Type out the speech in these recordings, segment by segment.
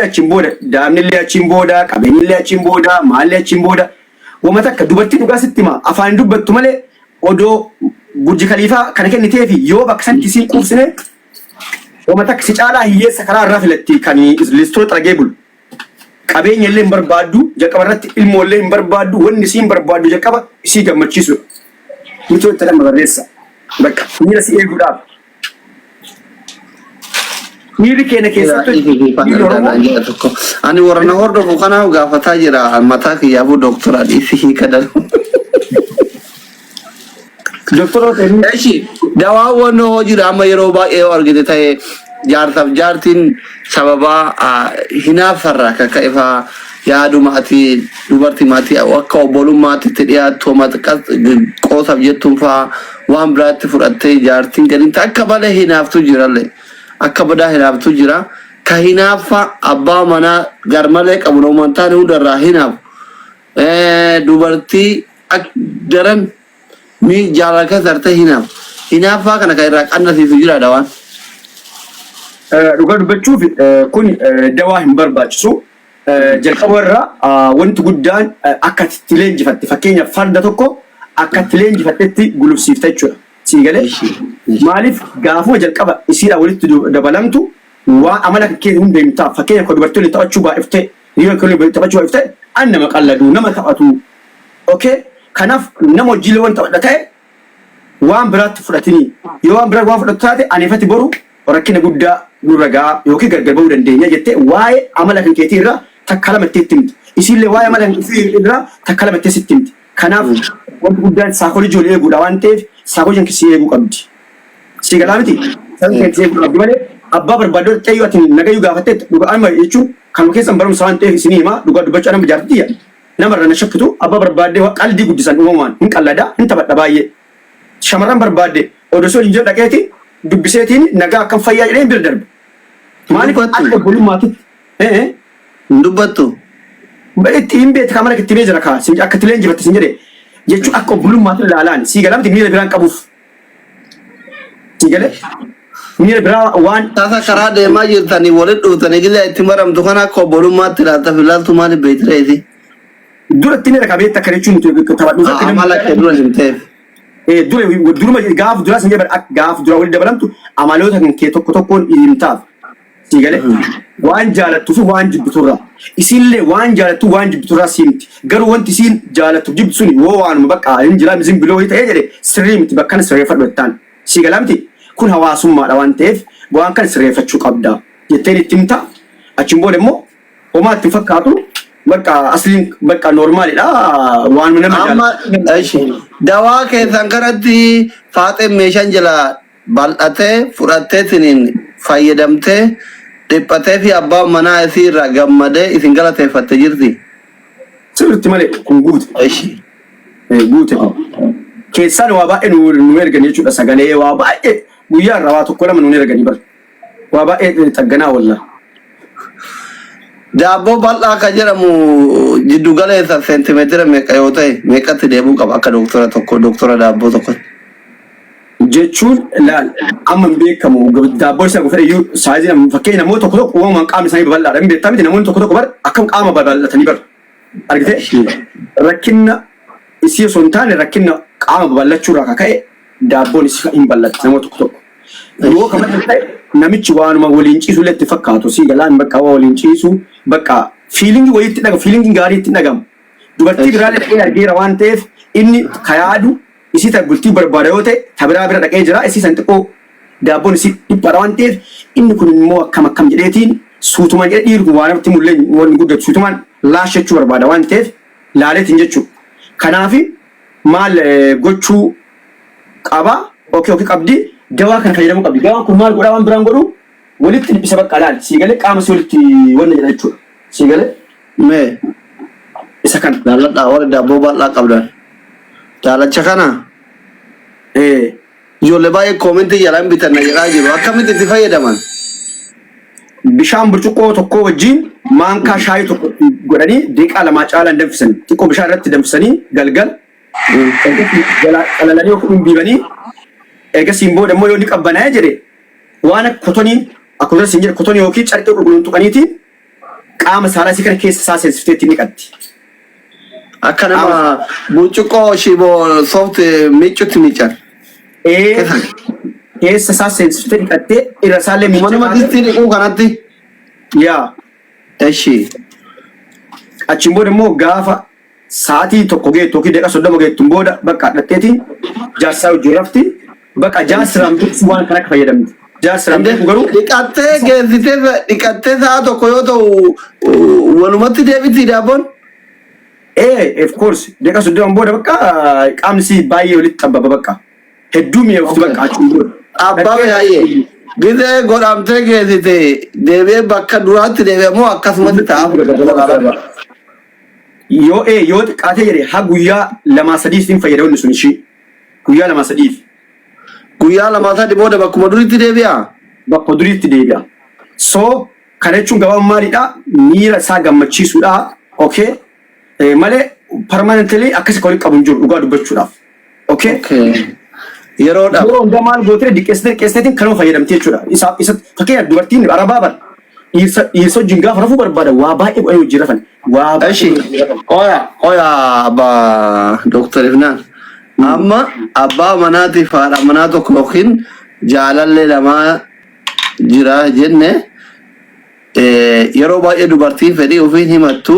Ilmoollee achiin booda, daa'imnillee achiin booda, qabeenyillee achiin booda, maallee achiin booda. Wama takka dubartii dhugaa sitti hima, afaan hin dubbattu malee odoo Burji Kaliifaa kana kenniteefi yoo bakka sanitti isiin quubsine wama takka si caalaa hiyyeessa karaa irraa filatti kan listoo xaragee bulu. Qabeenya illee hin barbaaddu, jalqaba irratti ilmoo illee hin barbaaddu, wanni isiin barbaaddu jalqaba isii gammachiisuudha. Mitoo itti nama barreessa. Bakka miira si eeguudhaaf. Miirri keenya keessattuu dhiirri Oromoo Tokko. Ani warra na hordofu kanaaf gaafataa jira. Mataa kiyyaafuu doktora dhiisii hiika dalu. Doktora ta'e Eshi dawaawwan hoo jira amma yeroo baay'ee yoo argite ta'e jaarsaaf jaartiin sababaa hinaaffarraa akka ka'e faa yaaduma ati dubartii maatii akka obbolummaatti itti dhiyaattu maxqas qoosaaf jettuun faa waan biraatti fudhattee jaartiin gadiin akka malee hinaaftu jirallee akka badaa hinaaftu jira ka hinaaffa abbaa manaa garmalee qabu namoota taane hundarraa hinaafu dubartii ak daran mi jaalala keessa tartee hinaaf hinaaffaa kana kan irraa qannasiisu jira dawaan. Dhugaa dubbachuuf kun dawaa hin barbaachisu. Jalqaba irra wanti guddaan akka itti leenjifatte, fakkeenyaaf farda tokko akka itti leenjifattetti gulufsiifta jechuudha. Sii galee? Maaliif gaafuma jalqaba isiidhaan walitti dabalamtu waan amala kee hunda hin ta'a. Fakkeenyaaf kan dubartii waliin taphachuu baay'ifte, hiriyoota kee waliin taphachuu baay'ifte, an nama qalladu, nama taphatu. Okay? Kanaaf nama hojiilee waan taphadha ta'e waan biraatti fudhatinii. Yoo waan biraa waan fudhattu taate aneefati boru rakkina guddaa nurra ga'a yookiin gargar ba'uu dandeenya jettee waa'ee amala kan keetii irraa takka lama itti himti. Isiillee waa'ee amala kan ofii irraa takka lama itti sitti himti. Kanaaf wanti guddaan saayikooloojii wal eeguudha waan ta'eef saayikooloojiin si eeguu qabdi. Si galaa miti? Saayikooloojiin si eeguu qabdi malee abbaa barbaaddu xeyyoo ati nagayyuu gaafattee dhugaa amma jechuun kanuma keessan barumsa waan ta'eef isinii himaa, dhugaa dubbachuu nama jaartiyya. Namarra na shakkitu, abbaa barbaaddee qaldii guddisan uumamaan hin qallada, hin taphadha baay'ee. Shamarran barbaadde odoo osoo hin jiru dhaqeeti dubbiseetiin nagaa akkam fayyaa jedhee bira darba. Maaliif Dubbattu. akka obbolummaatitti. Hin dubbattu. Itti hin beektu kamara itti mee jira kaa akka itti leenjifatte sin jedhe jechuun akka obbolummaatti ilaalaan sii galamti miira biraan qabuuf. Sii galee miira biraa waan Tasa karaa deemaa jirtanii walitti dhuftanii gizaa itti maramtu kana akka obbolummaatti ilaalta fi ilaaltu maaliif beektireeti? Dura itti miira qabeetti akka jechuun taphadhuuf akka namni Amala kee dura hin ta'eef. Dura duruma gaaf duraa sin jedhe, gaaf dura walitti dabalamtu amaloota kan kee tokko tokkoon himtaaf. Sii galee waan jaalattuu fi waan jibbiturraa. Isiillee waan jaalattu waan jibbiturraa sii miti. Garuu wanti isiin jaalattu jibbitu suni yoo waanuma bakka hin jiraa misin biloo ta'ee jedhe sirrii miti, bakka kana sirreeffadhu jettaan. Sii galaa miti, kun hawaasummaadha waan ta'eef waan kana sirreeffachuu qabda jetteen itti himta. Achiin booda immoo homaa itti hin fakkaatu, bakka asliin bakka normaalidha waanuma nama Amma jaalatu. ishi dawaa keessan kanatti faaxeen meeshaan jala bal'atee fudhatteetiniin fayyadamtee dhiphatee fi abbaan manaa isii irraa gammadee isin galateeffatte jirti. Sirriitti malee kun guute. Ishi. Guute kun. Keessaan waa baay'ee nu ergan jechuudha, sagalee waa baay'ee guyyaa irraa waa tokko lama nu erganii bara. Waa baay'ee xagganaa wallaa. Daabboo bal'aa kan jedhamu jiddu galeessa seentimeetira meeqa yoo ta'e meeqatti deebuu qaba akka doktora tokko doktora daabboo tokkotti? Jechuun laal, amma hin beekamu, daabboo isa fedhe iyyuu saayizii fakkeenya namoota tokko tokko uumamaan qaamni isaanii babal'aadha, hin beektaa miti, namoonni tokko tokko bar akkam qaama babal'atanii bar argite, rakkinna isii osoo hin taane rakkinna qaama babal'achuu irraa kaka'e daabboon isii hin bal'atti namoota tokko tokko. Yoo kabajaa ta'e namichi waanuma waliin ciisu illee itti fakkaatu, sii galaan bakka waa waliin ciisu bakka feelingii wayiitti dhagamu, feelingiin gaarii itti dhagamu. Dubartii biraallee dhaqee argeera waan ta'eef inni ka yaadu isii ta bultii barbaada yoo ta'e ta biraa bira dhaqee jira, isii san xiqqoo daabboon isii dhiphaadha waan ta'eef inni kun immoo akkam akkam jedheetiin suutumaan jedhe, dhiirri kun waa namatti mullee wanni guddatu suutumaan laashachuu barbaada waan ta'eef laaleetiin jechuudha. Kanaaf maal gochuu qaba? Okay, qabdi, dawaa kana fayyadamuu qabdi. Dawaan kun maal godhaa? Waan biraan godhu walitti dhiphisa, bakka laal sii galee qaama si walitti wanna jedha jechuudha. Sii galee? Mee isa kana. Jaalladhaa warri daabboo bal'aa qabdan. Jaalacha kana ijoollee baay'ee koomentii jalaan bitanna jedhaa jiru. Akkamitti itti fayyadaman? Bishaan burcuqqoo tokko wajjin maankaa shaayii tokko godhanii daqiiqaa 2 caalaan danfisan. Xiqqoo bishaan irratti danfisanii galgal ergasii jalaa calalanii yookiin dhumbiibanii, ergasiin booda immoo yoo inni qabbanaa'ee jedhe waan akka kotonii, akkuma siin jedhe, kotonii yookiin carqii qulqulluun tuqaniitiin Qaama saalaa isii kana keessa isaa seensifteetti niqatti. Akka nama burcuqqoo shiboo soft miiccutti miiccan. Ee, keessa isaa seensiftee dhiqattee irra isaallee miicca Manuma kaatee. distii dhiquu kanatti. Yaa. Eshi. Achiin booda immoo gaafa sa'aatii 1 geettu yookiin daqiiqaa 30 geettuun booda bakka dhadheetiin jaarsaa wajjin rafti. Bakka jaarsi raamtu waan kana akka fayyadamti. Jaarsi raamtu garuu Dhiqattee geessitee dhiqattee sa'a 1 yoo ta'u walumatti deebitii daabboon. Ee, of course, daqiiqaa 30 booda bakka qaamni si baay'ee walitti xabbaba, bakka. Hedduu mi'eefti bakka achiin booda. Abbaa baay'ee. Gizee godhamtee geessite deebi'ee bakka duraatti deebi'e moo akkasumatti ta'a? Yoo xiqqaatee jedhe haa guyyaa 2 3 siin fayyadamu sun ishii. Guyyaa 2 3f. Guyyaa 2 3 booda bakkuma duriitti deebi'a. Bakka duriitti deebi'a. So kana jechuun gabaabaa maalidha? Miira isaa gammachiisuudha. Okay. Malee permanently akkasi walitti qabu hin jiru dhugaa dubbachuudhaaf. Okay. Okay. Yeroodhaaf. Yeroo hundaa maal gootee diqqeessitee diqqeessiteetiin kanuma fayyadamtee jechuudha. Isa fakkeenyaaf dubartiin arabaa bara dhiirsa wajjin gaafa rafuu barbaada waa baay'ee godhanii wajjin rafan. Waa baay'ee Eshi. wajjin rafan. Oya, oya, abbaa Dooktar Ifnaan. Amma abbaa manaatiif haadha manaa tokko yookiin jaalallee lamaa jira jenne, yeroo baay'ee dubartiin fedhii ofiin himattu,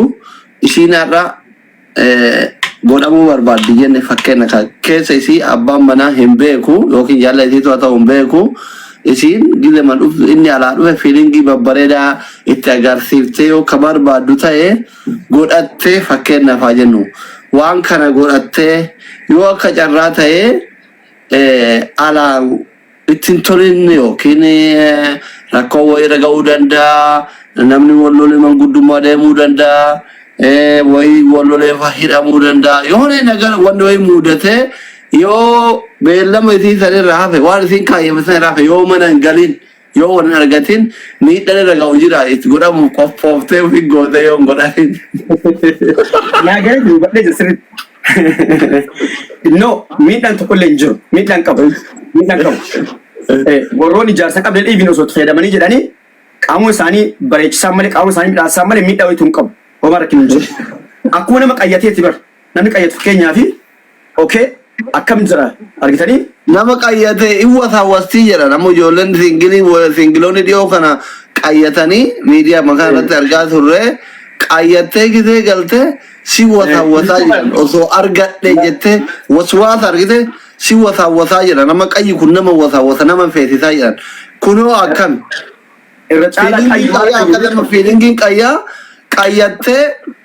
ishiin har'a godhamuu barbaaddi jenne, fakkeenya kan keessa isii abbaan manaa hin beeku yookiin jaalala isiitu haa ta'u hin beeku. Isiin gizema dhuftu inni alaa dhufe feelingii babbareedaa itti agarsiiftee yoo ka barbaaddu ta'e godhattee, fakkeenyaaf haa jennu, waan kana godhattee yoo akka carraa ta'ee alaa ittiin tolin yookiin rakkoo wayii irra ga'uu danda'a. Namni wal lolee manguddummaa deemuu danda'a. Wayii wal lolee hidhamuu danda'a. Yoo nagaa wanni wayii mudatee yoo beellama isii sanirra hafe, waan isiin kaayyame sanirra hafe, yoo mana hin galin, yoo wal hin argatin, miidhaan irra ga'u jira itti godhamu qophooftee ofii gootee yoo hin godhatin? Naa garee dubbadhee jira sirriitti. No, miidhaan tokkollee hin jiru. Miidhaan qabu. Miidhaan qabu. Warroonni ijaarsa qabdan dhiibin osoo itti fayyadamanii jedhanii qaamuma isaanii bareechisaan malee, qaamuma isaanii midhaasaan malee miidhaa wayituu hin qabu. Homaa rakkina hin jiru. Akkuma nama qayyateeti bar. Namni qayyatu fakkeenyaa fi okay akkam jira argitanii. Nama qayyate in wasaawwastii jedha. Nama ijoolleen singilii, singiloonni dhiyoo kana qayyatanii miidiyaa makaa irratti argaa turre, qayyattee gisee galtee si wasaawwasaa jedhan, osoo argadhe jettee waswaasa argite si wasaawwasaa jedha. Nama qayyi kun nama wasaawwasa, nama feesisaa jedhan. Kunoo akkami? Irra caalaa Feelingiin qayyu qayyaa akkasuma feelingiin qayyaa qayyattee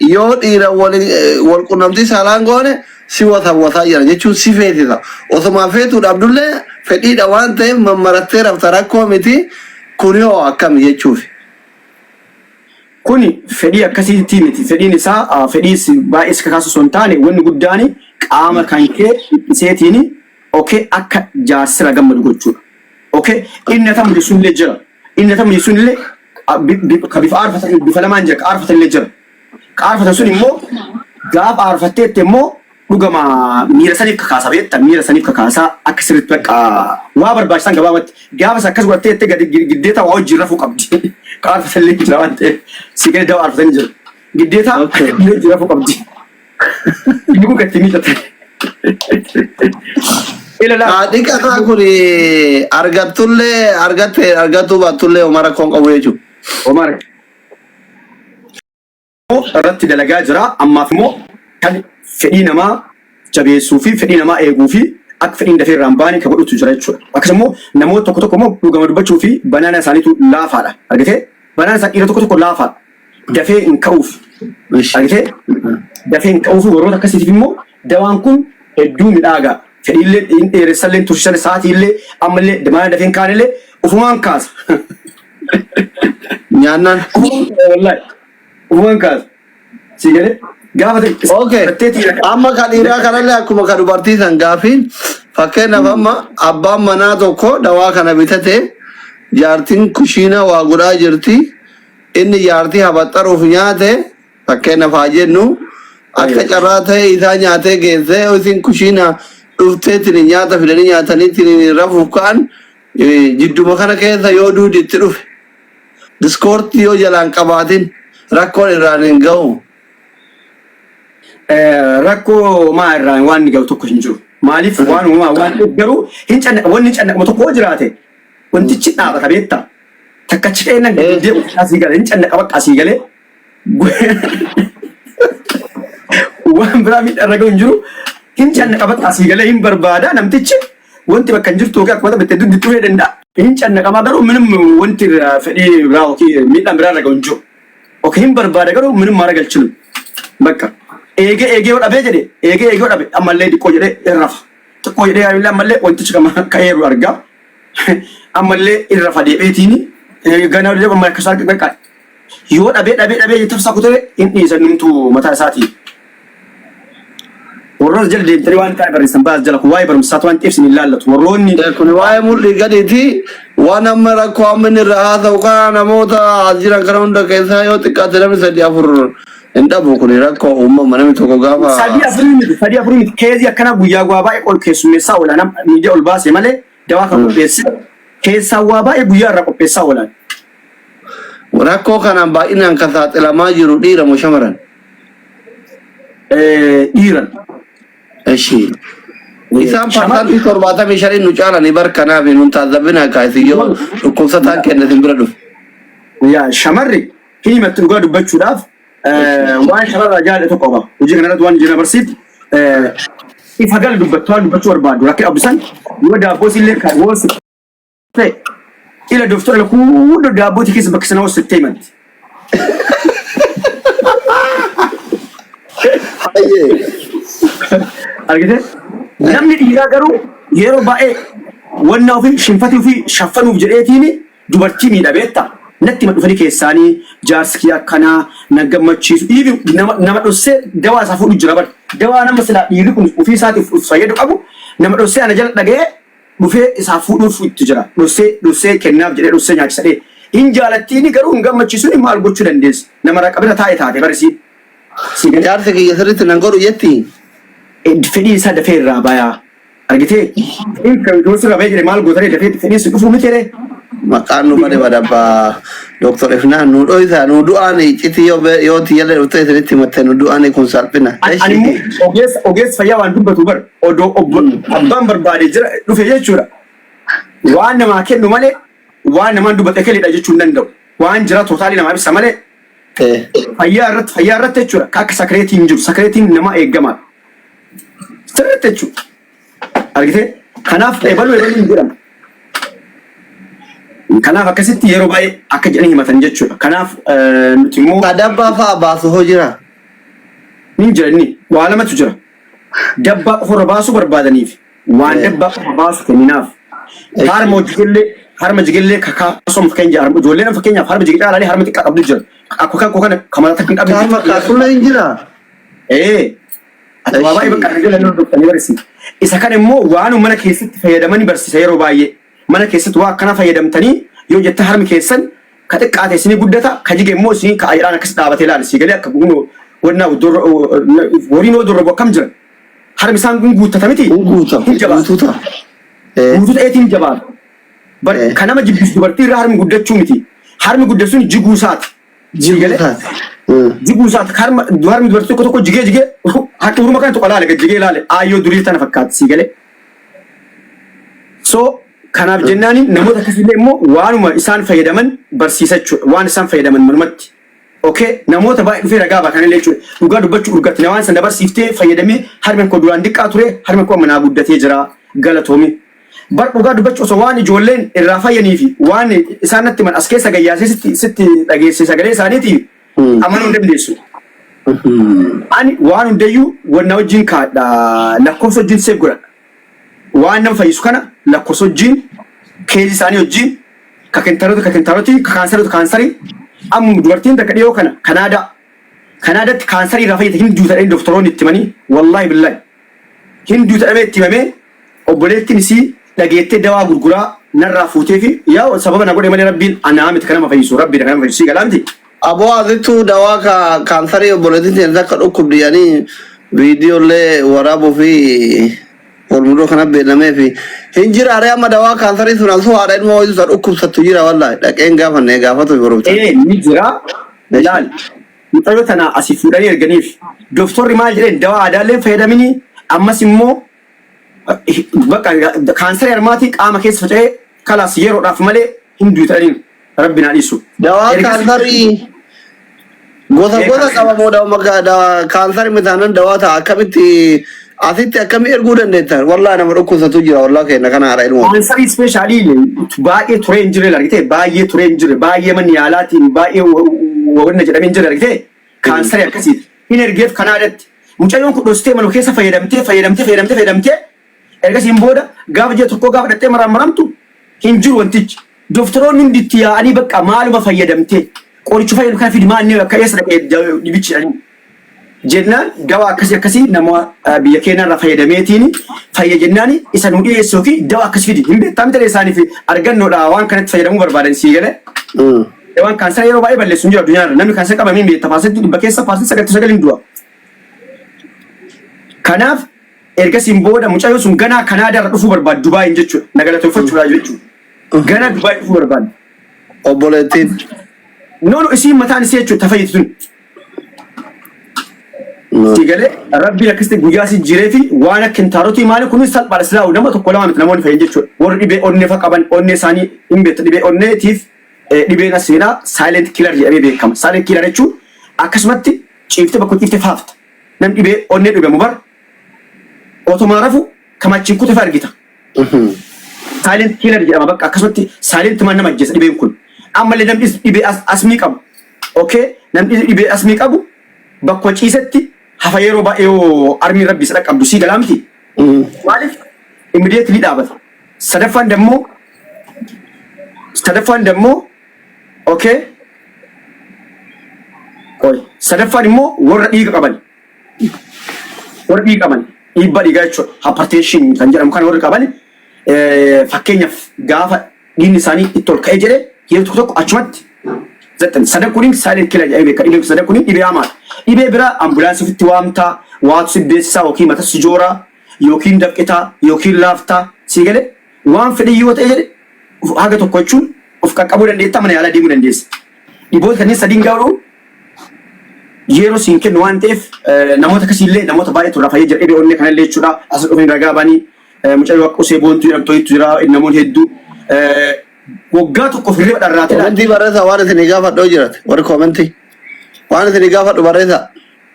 yoo dhiira wal qunnamtii saalaan goone si wasawwasaa jira jechuun si feesisa. Osuma feetuu dhabdullee fedhiidha waan ta'eef mammarattee rafta, rakkoo miti. Kun yoo akkami jechuufi. Kuni fedhii akkasiitii miti. Fedhiin isaa fedhii baay'ee si kakaasu osoo hin taane, wanni guddaan qaama kan kee dhiphiseetiin okay akka jaarsira gammadu gochuudha. Okay, inni ata mul'isu illee jira. Inni ata mul'isu illee ka bifa aarfatan bifa lamaan jira, ka aarfatan illee jira. Ka aarfatan sun immoo gaafa aarfatteetti immoo dhugama miira saniif kakaasa, beekta, miira saniif kakaasaa akka sirriitti bakka waa barbaachisan gabaabatti gaafa isa akkas godhatteetti gadi giddeeta waa wajjin rafuu qabdi. Ka aarfatan illee jira waan ta'eef si gadi dawa aarfatan jira. Giddeeta illee wajjin rafuu qabdi. Inni kun kan ittiin miidhate. Ila Dhiqataa kun argattullee argatte argattuu baattullee homaa rakkoon qabu jechuudha. Omar irratti dalagaa jira. Ammaaf immoo kan fedhii namaa jabeessuu fi fedhii namaa eeguu fi akka fedhiin dafee irraa hin baane kan godhutu jira jechuudha. Akkasuma immoo namoota tokko tokko immoo dhugama dubbachuu fi banaana isaaniitu laafaadha. Argitee? Banaan isaa dhiira tokko tokko laafaadha. Dafee hin ka'uuf. Argitee? Dafee hin ka'uuf, warroota akkasiitiif immoo dawaan kun hedduu midhaagaa. Fedhiillee hin dheeressallee, tursiisallee, sa'aatiillee ammallee mana dafee hin kaanillee ufumaan kaasa. Nyaannaan. Wallaahi. Ufumaan kaasa. Si galee? Gaafa ta'e. Okay. Amma ka dhiiraa kanallee akkuma ka dubartii san gaafiin, fakkeenyaaf amma abbaan manaa tokko dawaa kana bitate, jaartiin kushiinaa waa godhaa jirti. Inni jaartii habaxxaruuf nyaate, fakkeenyaaf haa jennu, akka carraa ta'e isaa nyaatee geessee isin kushiinaa dhufteetiin nyaata fidanii nyaataniitiin rafuuf ka'an, jidduma kana keessa yoo duudi itti dhufe, diskoortii yoo jalaan qabaatin, Rakkoon irraan hin gahu. Rakkoo maa irraan waan inni gahu tokko hin jiru. Maaliif waan uumamaa waan ta'eef garuu hin canna wanni cannaqamu tokko yoo jiraate wantichi dhaabata beektaa. Takka achi ka'ee nan gadi deemu asii galee hin cannaqa bakka asii galee waan biraa miidhaa irra gahu hin jiru. Hin cannaqa bakka asii galee hin barbaada namtichi wanti bakka hin jirtu yookiin akkuma taphatte dugdi dhufee danda'a. Hin cannaqamaa garuu minim wanti fedhii biraa yookiin miidhaan biraa irra gahu hin jiru. Ok hin barbaada garuu minim maara galchinu. Bakka eegee eegee yoo dhabee jedhe eegee eegee yoo dhabe ammallee xiqqoo jedhee hin rafa. Xiqqoo jedhee ammallee ammallee wantichi kama ka'eeru argaa. Ammallee hin rafa deebi'eetiin gana amma akkas arga bakka yoo dhabee dhabee dhabee tafsa kutee hin dhiisan numtuu mataa isaatii. Warroota jala deemtanii waan ta'e barreessan baas jala kun waa'ee barumsaatu waan ta'eef isin hin laallatu. Warroonni Kun waa'ee mul'ii gadiiti. Waan amma rakkoo amma inni irra haasa'u kana namoota as jiran kana hunda keessaa yoo xiqqaate namni sadii afur hin dhabu kun rakkoo uumama namni tokko gaafa. Sadii afurii miti sadii afurii miti keezii akkanaa guyyaa waa baay'ee ol keessummeessaa oola nam miidiyaa ol baase malee dawaa kan qopheesse keessaa waa baay'ee guyyaa irraa qopheessaa oolan. Rakkoo kanaan baay'inaan kan saaxilamaa jiru dhiira moo shamaran? Dhiiran. Eshi. Isaan parsantii 75n nu caalanii bar kanaaf nun taazzabinaa kaa isin yoo dhukkubsataan kenna isin bira dhufe. Yaa shamarri hin himatti dhugaa dubbachuudhaaf waan shamarraa jaalladhe tokko qaba. Hojii kanarratti waan jira barsiiftu ifa gala dubbattu waan dubbachuu barbaaddu rakkina qabdu san yoo daabboo sillee kan woos ta'e ila doftora ila hunda daabbootii keessa bakka sana woos sittee himanti. Hayyee. Argite? Namni dhiiraa garuu yeroo baay'ee wanna ofii shinfatii ofii shaffanuuf jedheetiin dubartii miidha beektaa? Natti hima dhufanii keessaanii jaarsi kiyya akkanaa na gammachiisu. Dhiirri nama nama dhossee dawaa isaa fuudhu jira bar. Dawaa nama silaa dhiirri kun ofii isaatiif of fayyadu qabu nama dhossee ana jala dhaga'ee dhufee isaa fuudhuuf itti jira. Dhossee dhossee kennaaf jedhee dhossee nyaachisa dhee. Hin jaalattiini garuu hin gammachiisuuni maal gochuu dandeessa? Nama raqabina taa'e taate bar isiin. Si galee? Jaarsi kiyya sirriitti nan godhu jetti. Fedhiin isaa dafee irraa bayaa. Argitee? Fedhiin kan yoo sirra bahee jedhe maal gootanii dafee fedhiin si dhufuu miti ree? Maqaan nu bade badabba Dr. Ifnaan nu dhoysa nu du'aan iccitii yoo yoo tiyyallee dhuftee isinitti himatte nu du'aan kun salphina. Ani immoo ogeessa ogeessa fayyaa waan dubbatu bar odoo obbo abbaan barbaade jira dhufe jechuudha. Waan namaa kennu malee waan namaan dubbate kelidha jechuu hin danda'u. Waan jira tootaalii namaa ibsa malee fayyaa irratti fayyaa irratti jechuudha. Akka sakireetiin hin jiru. Sakireetiin namaa eeggamaadha. Sirriitti jechuudha. Argitee? Kanaaf ebaluu ebaluu hin jedhamu. Kanaaf akkasitti yeroo baay'ee akka jedhanii himatan jechuudha. Kanaaf nuti immoo Ka dabbaa fa'a baasu hoo jira? Ni jira inni waa lamatu jira. Dabbaa qofa irra baasuu barbaadaniif waan dabbaa qofa baasu kenninaaf. Harma jigellee harma jigellee kakaasoo fakkeenya harma ijoolleen fakkeenyaaf harma jige caalaalee harma xiqqaa qabdu jira. Akka kan kana kamara takka hin qabne. Harma kaasullee hin jira. Ee. Ati waa baay'ee bakka argaa jirru dubbtanii barsiisa. Isa kana immoo waanuma mana keessatti fayyadamanii barsiisa yeroo baay'ee. Mana keessatti waa akkana fayyadamtanii yoo jettan harmi keessan ka xiqqaate isinii guddata ka jige immoo isinii ka ayiraan akkas dhaabatee ilaali sii galee akka kunoo wannaa horiin yoo dorrobu akkam jira. Harmi isaan kun guuttata miti. Kun guuta. Hin jabaata. Guutuu ta'a. Ee. Guutuu ta'eetiin jabaata. Bar Ee. ka nama jibbisu dubartii irraa harmi guddachuu miti. Harmi guddatu sun jiguu isaati. Jiguu Galee? isaati. Jiguu isaati. Harma harmi dubartii tokko tokko jigee jigee handhuuruma kana tokko laale gad jigee laale aayyoo durii tana fakkaatti sii galee. So kanaaf jennaani namoota akkasiillee immoo waanuma isaan fayyadaman barsiisa jechuudha. Waan isaan fayyadaman manumatti. Okay namoota baay'ee dhufee ragaa ba'a kanallee jechuudha. Dhugaa dubbachuu dhugatti na waan sana barsiiftee fayyadamee harmi koo duraan diqqaa ture harmi koo amma naa guddatee jira galatoomi. Bar dhugaa dubbachuu osoo waan ijoolleen irraa fayyanii fi waan isaan natti himan as keessa gayyaasee sitti sitti dhageesse sagalee isaaniitii amanuu hin dandeessu. Ani waan hundayyuu wanna wajjin kaadha lakkoofsa wajjin seef godhadha. Waan nama fayyisu kana lakkoofsa wajjin keezii isaanii wajjin ka kintarooti ka kintarooti ka kaansarooti kaansarii amma dubartiin takka dhiyoo kana Kanaadaa Kanaadaatti kaansarii irraa fayyite hin duuta jedhanii doktoroonni itti himanii wallaahi billaahi hin duuta jedhamee itti himamee obboleettiin isii dhageettee dawaa gurguraa narraa fuutee fi yaa sababa na godhe malee rabbiin anaa miti kan nama fayyisu rabbiidha kan nama fayyisu sii galaa miti. Aboo asittuu dawaa ka kaansarii obboleettiin teenya akka dhukkubdi jedhanii viidiyoolee waraabuu fi walmudoo kana beellamee fi hin jira ree amma dawaa kaansarii sun asuu haadha ilmoo wayitu isa dhukkubsattu jira wallaahi dhaqeen gaafanne gaafatu borumsa. Ee ni jira laal Mucayyoo tana asii fuudhanii erganiif. Doktorri maal jedheen? Dawaa aadaallee hin fayyadaminii, ammas immoo bakka kaansarii harmaatii qaama keessa faca'ee kalaas yeroodhaaf malee hin duutaniin, rabbi naa dhiisu. Dawaa Ergasii kaansarii gosa gosa qaba moo dawaa kaansarii mitaanan dawaa ta'a? Akkamitti asitti akkamii erguu dandeettan? Wallaahi nama dhukkubsatu jira, wallaahi kenna kana haadha ilmoo. Kaansarii specially baay'ee turee hin jirre argite, baay'ee turee hin jirre, baay'ee manni yaalaatiin baay'ee wanna jedhamee hin jirre argite, kaansarii akkasiiti. Hin ergeef Kanaadatti. Mucayyoon kun dhostee manuma keessa fayyadamtee, fayyadamtee, fayyadamtee, fayyadamtee, ergasiin booda gaafa ji'a tokkoo gaafa dhattee maraan maramtu hin jiru wantichi. Doktoroonni hundi itti yaa'anii bakka maaluma fayyadamtee, qoricha fayyadu kana fidi, maal akka eessa dhaqee dhibichi jedhanii. Jennaan dawaa akkasii akkasii nama biyya keenya irraa fayyadameetiin fayya jennaan isa nu dhiyeessu yookiin dawaa akkasii fidi. Hin beektaa miti isaaniif argannoodha, waan kanatti fayyadamuu barbaadan, sii galee. Dawaan kaansara yeroo baay'ee balleessu hin jiru addunyaa irra. Namni kaansara qabamee hin beekta. Paarsentii 100 keessa 99% hin du'a. Kanaaf ergasiin booda mucayyoon sun ganaa Kanaadaa irra dhufuu barbaadu Dubaayin jechuudha. Na galateeffachuudha jechuudha. Ganaa Dubaay dhufuu barbaadu. Obboleettiin. No, no, isiin mataan isii jechuudha tafayyitu tun. Si galee, rabbiin akkasitti guyyaa si jiree fi waan akka kintaarotii maali kunis salphaadha, silaa nama tokko lama miti namoonni fayyan jechuudha. Warri dhibee onnee fa qaban, onnee isaanii hin beektu, dhibee onneetiif dhibeen as seenaa silent killer jedhamee beekama. Silent killer jechuun akkasumatti ciiftee bakka ciiftee faafta. Namni dhibee onnee dhibamu bar otuma rafu kamachiin kute fa argita. Silent killer jedhama, bakka akkasumatti silent man nama ajjeesa dhibeen kun. Ammallee namni dhibee asmii qabu. Okay, namni dhibee asmii qabu bakkuma ciisetti hafa yeroo baay'ee yoo armiin rabbi isa dhaqqabdu, sii galaa miti. Maaliif immediately dhaabata. Sadaffaan dammoo, okay, qoy, sadaffaan immoo warra dhiiga qaban. Warra dhiiga qaban, dhiibbaa dhiigaa jechuudha. Hypertension kan jedhamu kan warri qaban, fakkeenyaaf gaafa dhiigni isaanii itti ol ka'ee jedhee yeroo tokko tokko achumatti zattan. Sadan kuniin silent killer jedhamee beekama. Dhibeen sadan kuniin dhibee hamaadha. Dhibee biraa ambulaansii ofitti waamtaa, waatu si beeksisaa, yookiin mata si jooraa, yookiin dafqitaa, yookiin laaftaa, sii galee, waan fedhii yoo ta'e jedhe haga tokko jechuun of qaqqabuu dandeetta, mana yaalaa deemuu dandeessa. Dhiboota kanneen sadiin garuu yeroo siin kennu waan ta'eef namoota akkasiillee namoota baay'eetu irraa fayyee jira. Dhibee onnee kanallee jechuudha. As dhufanii ragaa banii mucayyoo akka Usee Boontuu jedhamtu wayiitu jira, namoonni hedduu waggaa tokko hirriba dharraatee. Commentii barreessaa, waan isin gaafadhu yoo jirate, warri commentii waan isin gaafadhu barreessaa.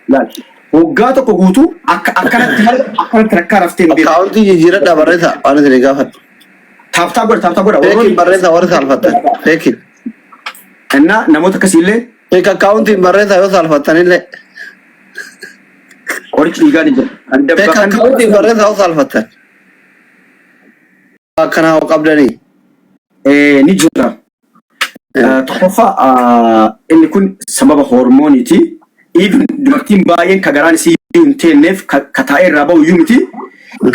Laal, waggaa tokko guutuu akka akkanatti malee akkanatti rakkaa raftee hin beeku. Accountii jijjiiradhaa, barreessaa waan isin gaafadhu. Tap tap godha, tap tap godha. Fakeiin barreessaa warri saalfattan. Fakeiin. Innaa namoota akkasiillee Fake accountiin barreessaa yoo saalfattanillee. Qorichi dhiigaa ni jira. Kan Fake kan accountiin barreessaa yoo saalfattan. Akkanaa hoo qabdanii. Ni jira. Tokkoffaa, inni kun sababa hormooniiti. Even dubartiin baay'een ka garaan isii hin teenneef ka taa'ee irraa bahu iyyuu miti.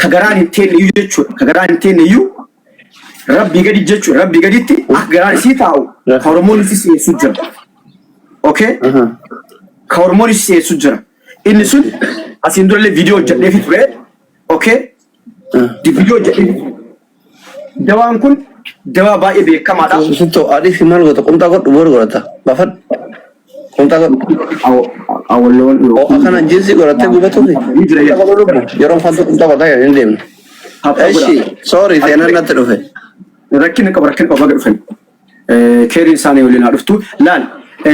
Ka garaan hin teenne iyyuu jechuudha. Ka garaan hin teenne iyyuu rabbii gadi jechuudha. Rabbii gaditti akka garaan isii taa'u ka hormoon isii si'eessu jira. Okay? Ka hormoon isii si'eessu jira. Inni sun asiin durallee viidiyoo hojjedheefi ture. Okay? Viidiyoo hojjedheefi ture. Dawaan kun dawaa baay'ee beekamaadha. Sitto adii fi maal goota? Qumxaa godhu, boru godhata. Baafadhu. Qumxaa godhu. Awwalloon Ho'a kana jiinsii godhattee gubatuufi. Ni jira. Qumxaa godhu lubbu. Yeroo fantu qumxaa godhaa hin deemne. Eshi, sorry, seenaan natti dhufe. Rakkina qaba, rakkina qaba, baga dhufan. Keeriin isaanii waliin haa dhuftu. Laal,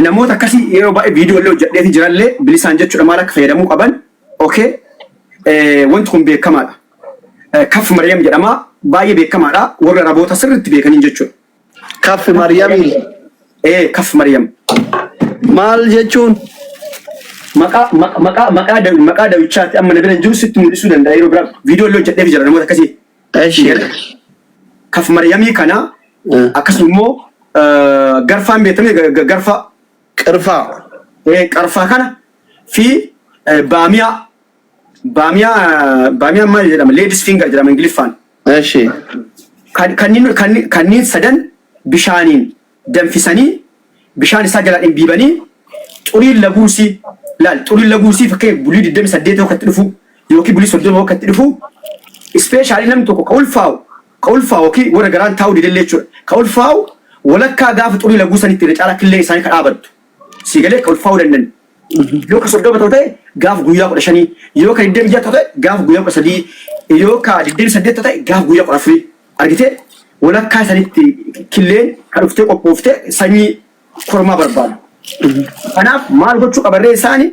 namoota akkasii yeroo baay'ee viidiyoo illee hojjedheefi jirallee bilisaan jechuudha, maal akka fayyadamuu qaban. Okay. Wanti kun beekamaadha. Kaf Maryam jedhama, baay'ee beekamaadha. Warra Araboota sirriitti beekaniin jechuudha. Kaffi Maryamii. Kaf Maryam. Maal jechuun? Maqaa maqaa maqaa maqaa dawichaatti amma na bira hin jiru, sitti mul'isuu danda'a yeroo biraa, viidiyoo illee hojjedheefi jira namoota akkasii. Eshi. Kaf Maryamii kana akkasuma immoo garfaan beekamee garfaa. Qirfaa. Qarfaa kana fi baamiyaa, baamiyaa, baamiyaa maal jedhama, ladies finger jedhama Ingiliffaan. Eshi. Kanneen sadan bishaaniin danfisanii bishaan isaa jalaa dhimbiibanii xuriin laguusii, laal, xuriin laguusii fakkeenya bulii 28 yoo katti dhufu yookiin bulii 30 yoo katti dhufu, specially namni tokko ka ulfaa'u yookiin warra garaan taa'uu didellee jechuudha. Ka ulfaa'u walakkaa gaafa xurii laguu sanitti irra caalaa killee isaanii ka dhaabattu. Sii galee, ka ulfaa'uu danda'an. Yoo ka 30 ta'u ta'e gaafa guyyaa 15, yoo ka 26 ta'u ta'e gaafa guyyaa 13, yoo ka 28 ta'u ta'e gaafa guyyaa 14. Argitee walakkaa sanitti killeen ka dhuftee qophooftee sanyii kormaa barbaadu. Kanaaf maal gochuu qabarree isaani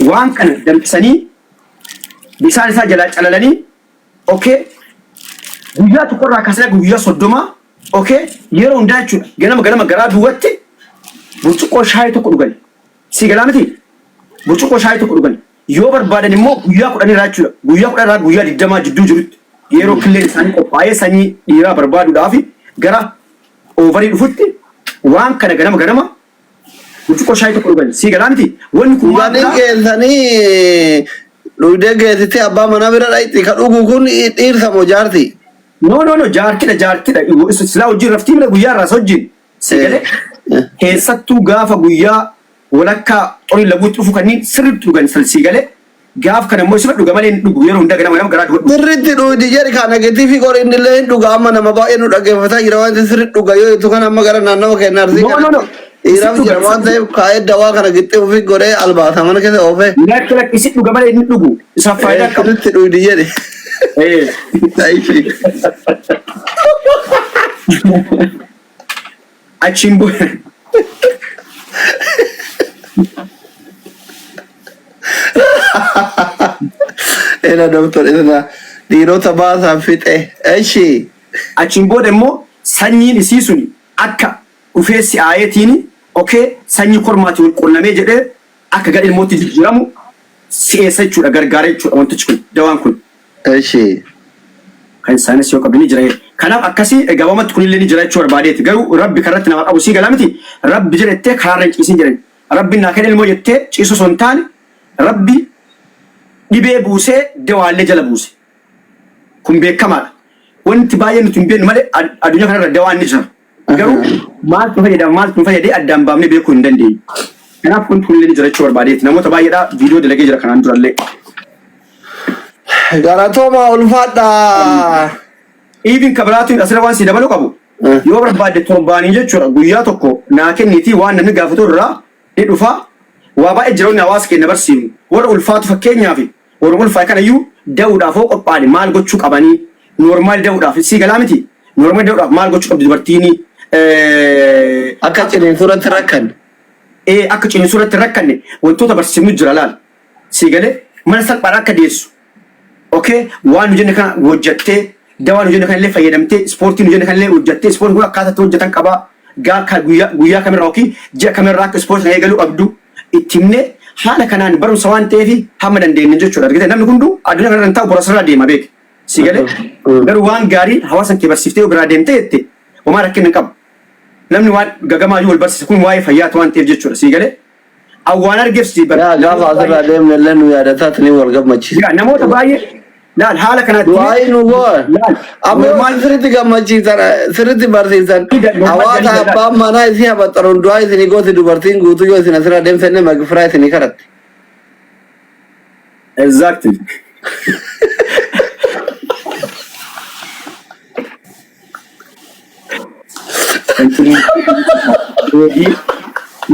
waan kana danfisanii bisaan isaa jalaa calalanii okay guyyaa tokkorraa kaasanii haga guyyaa 30 okay yeroo hundaa jechuudha ganama ganama garaa duwwatti burcuqqoo shaayii tokko dhugan. Sii galaa miti? Burcuqqoo shaayii tokko dhugan. Yoo barbaadan immoo guyyaa 10 irraa jechuudha. Guyyaa 10 irraa guyyaa 20 jidduu jirutti yeroo killeen isaanii qophaa'ee sanyii dhiiraa barbaaduudhaaf gara oovarii dhufutti waan kana ganama ganama burcuqqoo shaayii tokko dhugan. Sii galaa miti? Wanni kun maal Dhuganii godhaa? geessanii dhugdee geessitee abbaa manaa bira dhaqxi ka dhugu kun dhiirsa moo jaarti? No no no jaartidha jaartidha. Silaa wajjin raftii mila guyyaa irraa wajjin. Si galee? Keessattuu gaafa guyyaa walakkaa xuriin laguutti dhufu kanniin sirriitti dhugan sii galee? Gaaf kana immoo isuma dhuga malee hin dhugu yeroo hundaa ganama ganama garaa duwwa dhuga. Sirriitti dhugdi jedhi kaa negatiivii qori inni illee hin dhuga amma nama baay'ee nu dhaggeeffataa jira waan ta'eef sirriitti dhuga yoo jettu kana amma gara naannawa keenya arsii No no no kanatti isin dhiiraaf dhuga jira isin waan dhuga. ta'eef kaa'ee dawaa kana gixxee ofii godhee albaasa mana keessa oofee. Lakki lakki isin dhuga malee hin dhugu isaaf faayidaa qabu. Sirriitti dhugdi jedhi. Eh. Taayifi. Achiin booda Ela doktor ela dhiirota baasaa fixe. Eshi. Achiin booda immoo sanyiin isii suni akka dhufee si'aayeetiin okay sanyii kormaatiin wal qunnamee jedhee akka gara ilmootti jijjiiramu si'eessa jechuudha gargaara jechuudha wantichi kun dawaan kun. Eshi. Kan isaanis yoo qabdu ni jira. Kanaaf akkasii gabaabumatti kunillee ni jira jechuu barbaadeeti. Garuu Rabbi karratti nama qabu sii gala miti. Rabbi jedha jettee karaarra hin ciisin jedhan. Rabbi naa kenne ilmoo jettee ciisuu osoo hin taane Rabbi dhibee buusee dawaallee jala buuse. Kun beekamaadha. Wanti baay'een nuti hin beeknu malee addunyaa kanarra dawaan ni jira. Garuu maaltu nu fayyada maaltu nu fayyadee addaan baafnee beekuu hin dandeenyu. Kanaaf wanti kunillee ni jira jechuu barbaadeeti. Namoota baay'eedhaa viidiyoo dalagee jira kanaan durallee. Galatooma ulfaadha. Even ka biraatiin asirra waan si dabaluu qabu. Yoo barbaadde torbaanii jechuudha guyyaa tokko naa kenniitii waan namni gaafatu irraa ni dhufa. Waa baay'ee jira wanni hawaasa keenya barsiifnu. Warra ulfaatu fakkeenyaaf warra ulfaa'e kanayyuu da'uudhaaf hoo qophaa'ani maal gochuu qabanii normal da'uudhaaf sii galaa miti normal da'uudhaaf maal gochuu qabdi dubartiini Akka ciniinsuu irratti rakkanne. Ee akka ciniinsuu irratti rakkanne wantoota barsiifnu jira laal sii galee mana salphaadhaan akka deessu okay waan nu jenne kana hojjattee dawaa nu jenne kana illee fayyadamtee ispoortii nu jenne kana illee hojjattee ispoortiin kun akkaataa itti hojjetan qabaa gaa ka guyyaa guyyaa kamirraa yookiin ji'a kamirraa akka ispoortii kana eegaluu qabdu itti himnee haala kanaan barumsa waan ta'eef hamma dandeenye jechuudha argite namni hunduu addunyaa kanarra hin taa'u boru asirraa deema beeki si galee garuu waan gaarii hawaasa kee barsiiftee yoo biraa deemtee jette homaa rakkina hin qabu namni waan gagamaayyuu wal barsiisa kun waa'ee fayyaati waan ta'eef jechuudha si galee An waan argeef si bar. Yaa gaafa Namoota asirraa baay'ee. deemne illee nu yaadataa tuni wal gammachiisa. Yaa namoota baay'ee laal haala kanaatti Du'aayi nu go'a. laal Amma yoo normaal sirriitti gammachiisan sirriitti barsiisan normaal hawaasa galii laal. abbaan manaa isii habaxxaruun du'aa isinii gooti dubartiin guutuu yoo isin asirraa deemtan illee magfiraa isinii kadhatti. Exactly. Kan ciniinsuu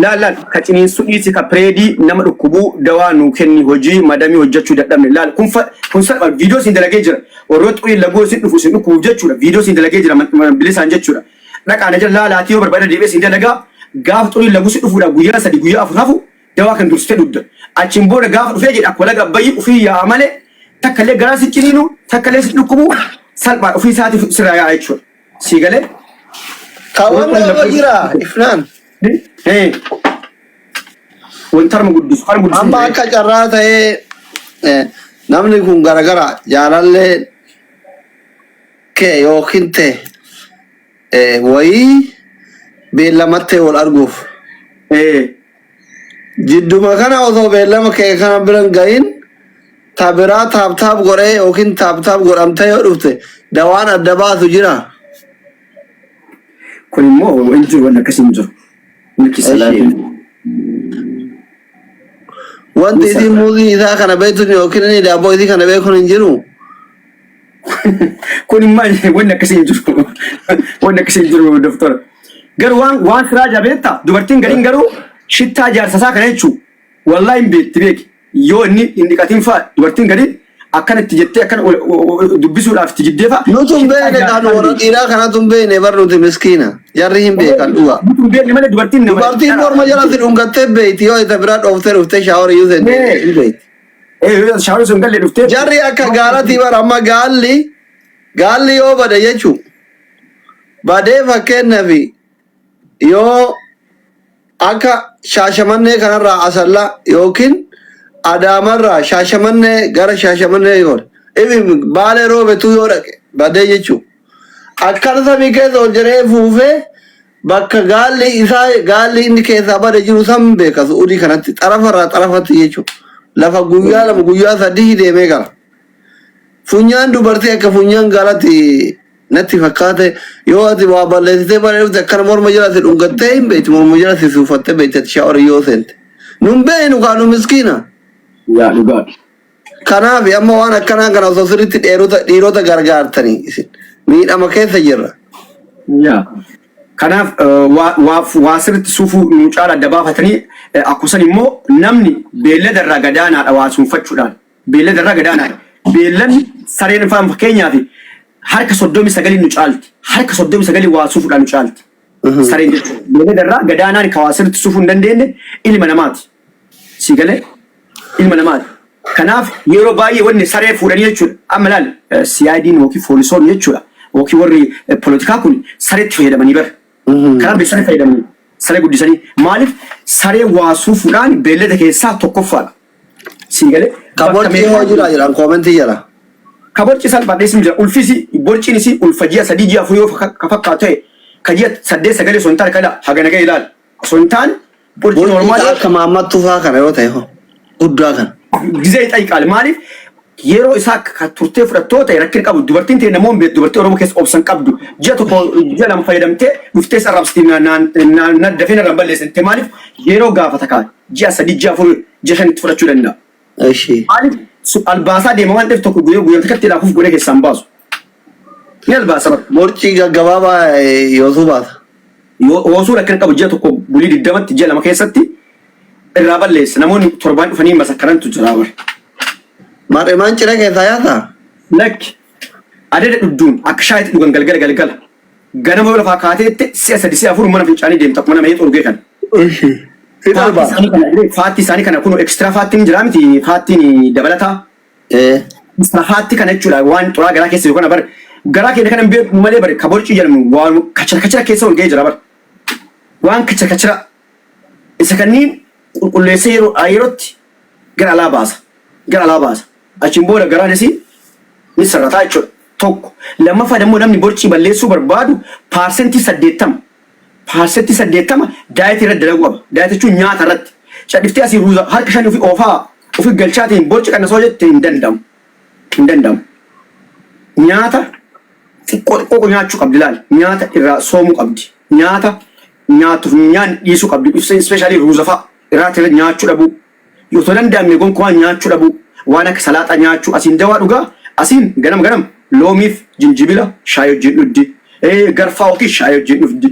laal laal ka ciniinsuu dhiisi ka pireedii nama dhukkubuu dawaa nuu kenni hojii madamii hojjechuu dadhabne laal kun fa kun salpha viidiyoo isin dalagee jira warroota xurii laguu isin dhufu isin dhukkubuuf jechuudha viidiyoo isin dalagee jira bilisaan jechuudha dhaqaa na jala laalaatii yoo barbaada deebi'ee isin dalagaa gaafa xurii laguu si dhufuudha guyyaa 3 guyyaa 4 hafu dawaa kan dursitee dhugda achiin booda gaafa dhufee jedhe akkuma laga abbayyi ufii yaa'a malee takka illee garaa si ciniinu takka illee si dhukkubu salphaa ofii isaatiif sirraa yaa'a jechuudha. Sii galee? Ka wanna nama jira ifnaan. Eh. Wanta harma guddisu harma guddisu. Amma akka carraa ta'ee namni kun garagara jaalallee kee yookiin ta'e wayii beellamattee wal arguuf. Jidduma kana osoo beellama kee kana bira hin gahin ta biraa taap taap godhee yookiin taap taap godhamtee yoo dhufte dawaan adda baasu jira. Kun immoo hin jiru wanni akkasii hin jiru. Milki salaatiin. Wanti isiin muuzii isaa kana beektuun yookiin inni daabboo isii kana beekuun hin jiru. Kun immoo wanni akkasii hin jiru. Wanni akkasii hin jiru doktora. Garuu waan waan siraa jabeetta dubartiin gariin garuu shittaa jaarsa isaa kana jechuun Wallaahi hin beekti beeki. Yoo inni hin dhiqatin fa'a dubartiin gadi akkana itti jettee akkana dubbisuudhaaf itti jiddee fa'a. Nutu hin Shittaa beekne kan jaarsaa warra beekti. dhiiraa kanatu hin beekne bar nuti miskiina. Jarri hin beekan dhugaa. Nutu hin beekne malee dubartiin nama Dubartiin morma jala si dhungattee beekti yoo isa biraa dhooftee dhuftee shower iyyuu seente hin beekti. Ee, shower sun galle dhuftee. Jarri akka gaalatii bara amma gaalli yoo bade jechuu badee, fakkeenyaaf yoo akka Shaashamannee kanarraa Asallaa yookiin Adaamarraa Shaashamannee gara Shaashamannee yoo ifi Baalee Roobetuu yoo dhaqe badee jechuu, akkana samii keessa ol jedhee fuufee bakka gaalli isaa, gaalli inni keessaa bade jiru san beeka. Su'uudii kanatti xarafarraa xarafatti jechuu lafa guyyaa 2, guyyaa 3 deemee gala. Funyaan dubartii akka funyaan gaalatti natti fakkaate. Yoo ati waa balleessitee bara dhufte akkana morma jala si dhungattee hin beekti, morma jala si suufattee beekti ati shower yoo seente. Nun beeknu kaa, nu miskiina. Yaa, dhugaa. Kanaaf amma waan akkanaa kana osoo sirriitti dhiirota gargaartanii, isin miidhama keessa jirra. Yaa. Kanaaf waa sirriitti suufuu nu caala adda baafatanii, akkasumas immoo namni beellada irraa gadaanaadha waa suunfachuudhaan. Beellada irraa gadaanaadha. Beelladni sareen fa'aa fakkeenyaaf harka 39 nu caalti. Harka 39 waa suufuudhaan nu caalti. Sareen jechuudha. Beellada irraa gadaanaan kan waa sirriitti suufuu hin dandeenye ilma namaati. Si galee, ilma namaati. Kanaaf yeroo baay'ee wanni saree fuudhanii jechuudha. Amma ilaali, CID'n yookiin poolisoonni jechuudha. Yookiin warri poolitikaa kun sareetti fayyadamanii bara. Kanaaf saree fayyadamanii saree guddisanii, maaliif saree waa suufuudhaan beellada keessaa tokkoffaadha. Si galee. Ka borcii hoo jira jedhan comment jala. Ka borci salphaadha isin jira. Ulfisi borciin isii ulfa ji'a 3, ji'a 4 yoo ka fakkaatu ta'e, ka ji'a 8, 9 osoo hin taane, kana hagana ga'e ilaali. Osoo hin taane borci Borcii normal ka akka maammattuu faa kana yoo ta'e hoo, guddaa kana. Gizee xayiqaale, maaliif yeroo isaa ka turtee fudhattoo ta'e rakkina qabu. Dubartiin ta'e namoonni beektu, dubartii Oromoo keessa obsan qabdu, ji'a 1, ji'a 2 fayyadamtee dhuftee sarrabsitii naan dafee narraan balleessite. Maaliif yeroo gaafata kaan ji'a 3, ji'a 4, ji'a 5tti fudhachuu danda'a. Maaliif albaasaa deema waan ta'eef, tokko guyyaa guyyaa takkatti ilaafuuf godhee keessaan baasu. Ni albaasa bara. Borcii gaggabaabaa yoosuu baasa. Yoo osoo rakkina qabu ji'a 1, bulii 20tti, ji'a 2 keessatti irraa balleessa. Namoonni torbaan dhufanii masakkarantu jira bara. Mar'imaan cina keessaa yaasaa? Lakki, adada dhudduun akka shaayitti dhugan galgala galgala. Ganama yoo lafaa kaateette si'a sadi, si'a afur mana fincaanii deemta akkuma nama heexoo dhugee kana. Hin Faatti albaa. isaanii kana, faatti isaanii kana kun extra fattiin jira miti, fattiin dabalataa. Extra fat kana jechuudha, waan xuraa garaa keessa jiru kana bar, garaa keenya kana hin beeknu malee bar, ka borcii jedhamu waan kachara kachara keessa ol ga'ee jira bar. Waan kachara kachara isa kanniin qulqulleessee yeroo yerootti gara alaa baasa. Gara alaa baasa. Achiin booda garaan isii ni sirrataa jechuudha. Tokko. Lammaffaa immoo namni borcii balleessuu barbaadu 80%, 80% diet irratti dalaguu qaba. Diet jechuun nyaata irratti. Cadhiftee asii ruuza harka shanii ofii oofaa ofii galchaatiin borci qannasoo jette hin danda'amu. Hin danda'amu. Nyaata xiqqoo xiqqoo nyaachuu qabdi laali. Nyaata irraa soomuu qabdi. Nyaata nyaatuuf nyaanni dhiisuu qabdi. Especially ruuza fa'a irraa nyaachuu dhabuu. Yoo osoo danda'amne gonkumaa nyaachuu dhabuu. Waan akka salaaxaa nyaachuu, asiin dawaa dhugaa, asiin ganama ganama loomiif jinjibila shaayii wajjin dhugdi. Garfaa yookiin shaayii wajjin dhugdi.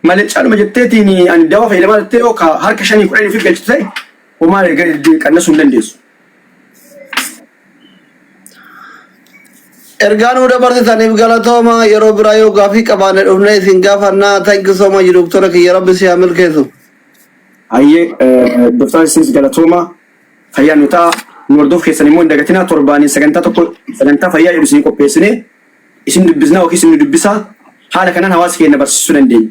Malee caaluma jetteetiin ani dawaa fayyadamaa jettee yoo ka harka shanii kudhanii ofii galchitu ta'e, homaa qannasuu hin dandeessu. Ergaa nuu dabarsitaniif galatooma. Yeroo biraa yoo gaafii qabaanne dhufnee isin gaafannaa. Thank you so much, doktora kiyya, rabbi si haa milkeessu. Hayyee, doktora, isinis galatooma, fayyaa nu ta'a. Nu hordof keessan immoo hin dagatinaa. Torbaanii sagantaa tokko, sagantaa fayyaa jedhu isin qopheessine, isin dubbisnaa yookiin isin nu dubbisaa, haala kanaan hawaasa keenya barsiisuu dandeenya.